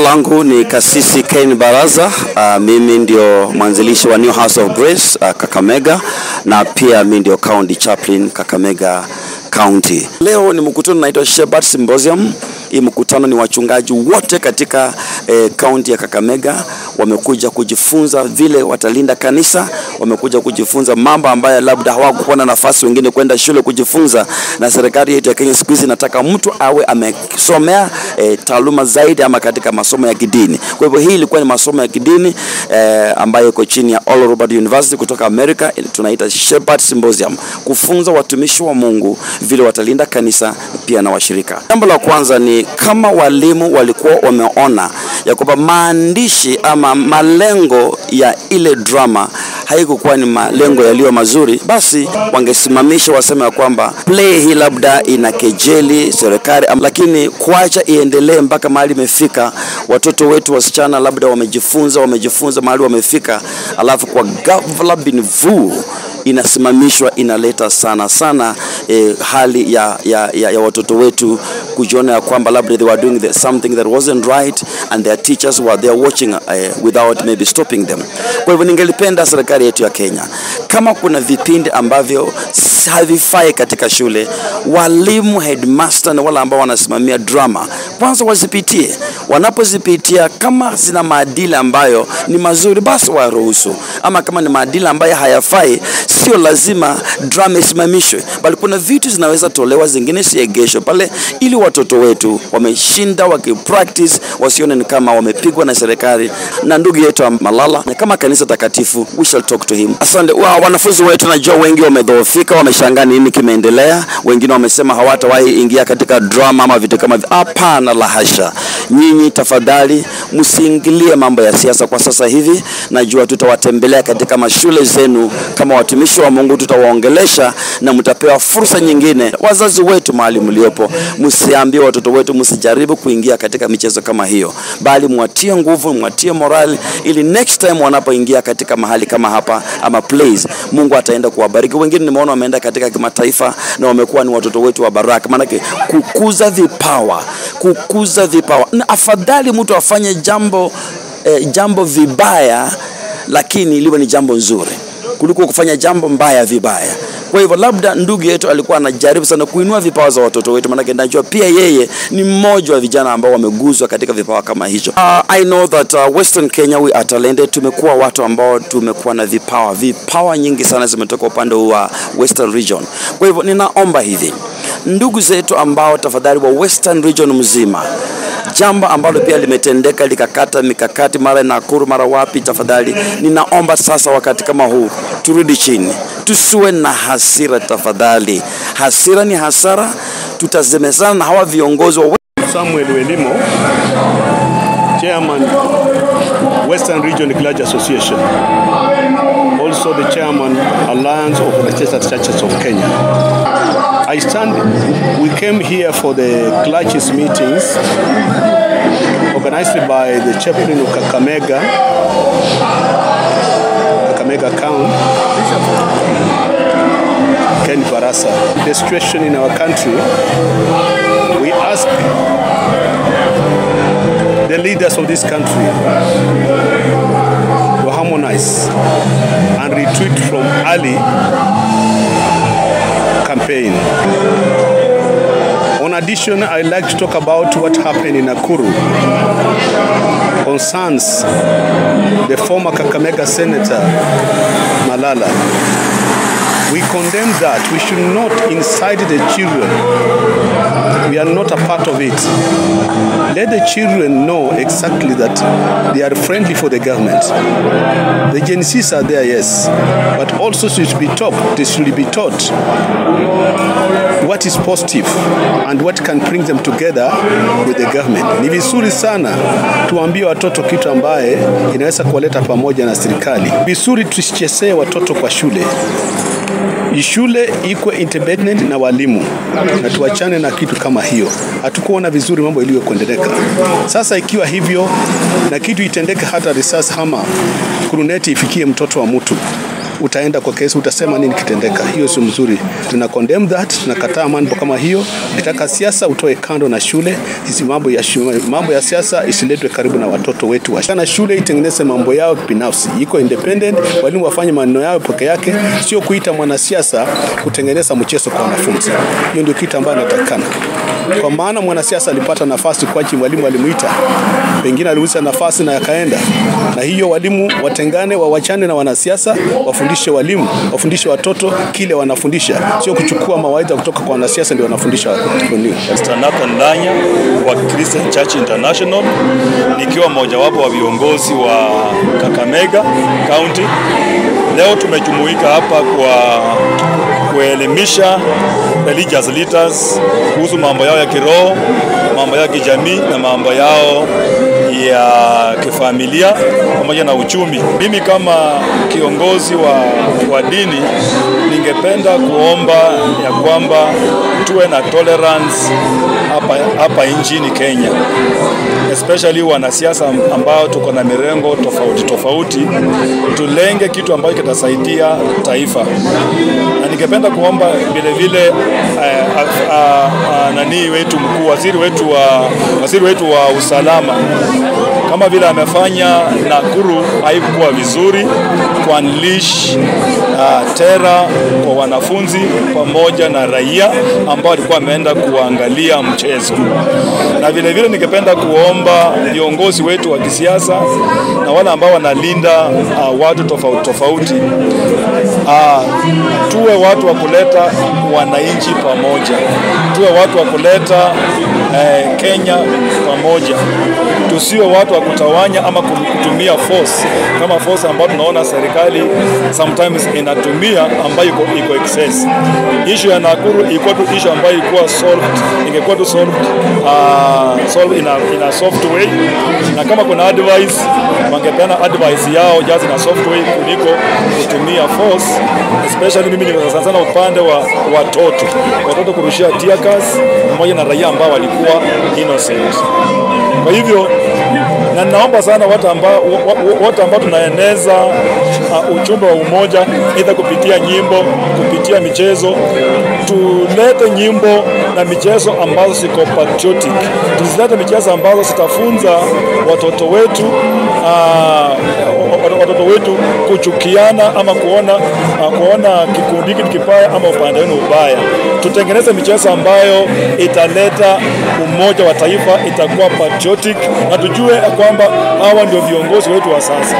Langu ni Kasisi Ken Baraza. Mimi ndio mwanzilishi wa New House of Grace Kakamega, na pia mimi ndio County Chaplain Kakamega County. Leo ni mkutano unaitwa Shepherd Symposium. Hii mkutano ni wachungaji wote katika county ya Kakamega wamekuja kujifunza vile watalinda kanisa, wamekuja kujifunza mambo ambayo labda hawakuwa na nafasi wengine kwenda shule kujifunza. Na serikali yetu ya Kenya siku hizi inataka mtu awe amesomea taaluma zaidi ama katika masomo ya kidini. Kwa hivyo hii ilikuwa ni masomo ya kidini ambayo iko chini ya Oral Roberts University kutoka Amerika, tunaita Shepherd Symposium, kufunza watumishi wa Mungu vile watalinda kanisa pia na washirika. Jambo la kwanza ni kama walimu walikuwa wameona ya kwamba maandishi ama malengo ya ile drama haikuwa ni malengo yaliyo mazuri, basi wangesimamisha waseme ya kwamba play hii labda inakejeli serikali, lakini kuacha iendelee mpaka mahali imefika. Watoto wetu wasichana labda wamejifunza mahali wamefika, alafu kwa ghafla bin vu inasimamishwa, inaleta sana sana hali ya watoto wetu kujiona ya kwamba labda they were doing something that wasn't right and their teachers were there watching without maybe stopping them. Kwa hivyo ningelipenda serikali yetu ya Kenya, kama kuna vipindi ambavyo havifai katika shule, walimu, headmaster na wale ambao wanasimamia drama kwanza wazipitie. Wanapozipitia, kama zina maadili ambayo ni mazuri, basi waruhusu, ama kama ni maadili ambayo hayafai, sio lazima drama isimamishwe, bali kuna vitu zinaweza tolewa, zingine siegeshwe pale, ili watoto wetu wameshinda wakipractice wasione ni kama wamepigwa na serikali. Na ndugu yetu Malala, na kama kanisa takatifu, we shall talk to him. Asante. Wanafunzi wetu najua wengi wamedhoofika, wameshangaa nini kimeendelea, wengine wamesema hawatawahi ingia katika drama ama vitu kama hapana, la hasha. Nyinyi tafadhali msiingilie mambo ya siasa kwa sasa hivi. Najua tutawatembelea katika mashule zenu kama watumishi wa Mungu, tutawaongelesha na mtapewa fursa nyingine. Wazazi wetu mahali mliopo, msiambie watoto wetu msijaribu kuingia katika michezo kama hiyo, bali mwatie nguvu, mwatie morali, ili next time wanapoingia katika mahali kama hapa ama plays, Mungu ataenda kuwabariki. Wengine nimeona wameenda katika kimataifa na wamekuwa ni watoto wetu wa baraka. Maana kukuza vipawa, na afadhali mtu afanye jambo vibaya lakini liwe ni jambo nzuri kuliko kufanya jambo mbaya vibaya. Kwa hivyo labda ndugu yetu alikuwa anajaribu sana kuinua vipawa za watoto wetu, maana najua pia yeye ni mmoja wa vijana ambao wameguzwa katika vipawa kama hicho. I know that Western Kenya we are talented. Tumekuwa watu ambao tumekuwa na vipawa nyingi sana zimetoka upande wa Western Region. Kwa hivyo ninaomba hivi, ndugu zetu ambao tafadhali wa Western Region mzima, jambo ambalo pia limetendeka likakata mikakati mara Nakuru mara wapi, tafadhali ninaomba sasa wakati kama huu turudi chini, tusiwe na hasira tafadhali. Hasira ni hasara, tutazemezana na hawa viongozi wa Samuel Welimo, Chairman Western Region Clergy Association, also the Chairman Alliance of Registered Churches of Kenya. We came here for the clergy's meetings organized by the chaplain of Kakamega County, Ken Barasa. The situation in our country, we ask the leaders of this country to harmonize and retreat from early campaign. On addition, I like to talk about what happened in Nakuru concerns the former Kakamega Senator Malala. We condemn that. We should not incite the children. We are not a part of it. Let the children know exactly that they are friendly for the government. The Gen Zs are there, yes, but also should be taught. They should be taught what is positive and what can bring them together with the government. Ni vizuri sana tuambie watoto kitu ambaye inaweza kuwaleta pamoja na serikali. Vizuri tusichezee watoto kwa shule. Shule iko independent na walimu, na tuachane na kitu kama hiyo. Hatukuona vizuri mambo iliyokuendeleka. Sasa ikiwa hivyo na kitu itendeke, hata risasi ama kuruneti ifikie mtoto wa mtu, Utaenda kwa kesi, utasema nini kitendeka? Hiyo sio mzuri. Tuna condemn that, tunakataa mambo kama hiyo. Ukitaka siasa utoe kando na shule. Hizi mambo ya shule, mambo ya siasa isiletwe karibu na watoto wetu. Na shule itengeneze mambo yao binafsi, iko independent, walimu wafanye maneno yao peke yake, sio kuita mwanasiasa kutengeneza mchezo kwa wanafunzi. Hiyo ndio kitu ambayo inatakikana. Kwa maana mwanasiasa alipata nafasi kwa ajili walimu walimuita, pengine aliuza nafasi na akaenda. Na hiyo walimu watengane, wawachane na wanasiasa, wafundishe walimu, wafundishe watoto kile wanafundisha, sio kuchukua mawaidha kutoka kwa wanasiasa ndio wanafundisha watoto. Pastor Nathan Ndanya wa Christian Church International, nikiwa mmojawapo wa viongozi wa Kakamega County. Leo tumejumuika hapa kwa kuelimisha religious leaders kuhusu mambo yao ya kiroho, mambo yao ya kijamii na mambo yao ya kifamilia pamoja na uchumi. Mimi kama kiongozi wa dini ningependa kuomba ya kwamba tuwe na tolerance hapa nchini Kenya, especially wanasiasa ambao tuko na mirengo tofauti tofauti, tulenge kitu ambacho kitasaidia taifa. Na ningependa kuomba vile vile nani wetu mkuu, waziri wetu wa usalama, kama vile amefanya Nakuru haikuwa vizuri ku unleash terror kwa wanafunzi pamoja na raia ambao walikuwa wameenda kuangalia mchezo. Na vile vile ningependa kuomba viongozi wetu wa kisiasa na wale ambao wanalinda watu tofauti tofauti, tuwe watu wa kuleta wananchi pamoja, tuwe watu wa kuleta Kenya pamoja, tusiwe watu wa kutawanya ama kutumia force, kama force ambayo tunaona serikali sometimes inatumia ambayo iko excess. Issue ya Nakuru ilikuwa tu issue ambayo ilikuwa solved, ingekuwa tu solved in a soft way, na kama kuna advice wangepeana advice yao just in a soft way kuliko kutumia force. Especially mimi niko sana sana upande wa watoto kurushia tear gas pamoja na raia ambao walikuwa innocent. Kwa hivyo na naomba sana watu ambao tunaeneza ujumbe wa umoja, aidha kupitia nyimbo, kupitia michezo, tulete nyimbo na michezo ambazo ziko patriotic. Tusilete michezo ambazo zitafunza watoto wetu kuchukiana ama kuona kikundi hiki kibaya ama upande wenu ubaya. Tutengeneze michezo ambayo italeta umoja wa taifa, itakuwa patriotic, na tujue kwamba hawa ndio viongozi wetu wa sasa.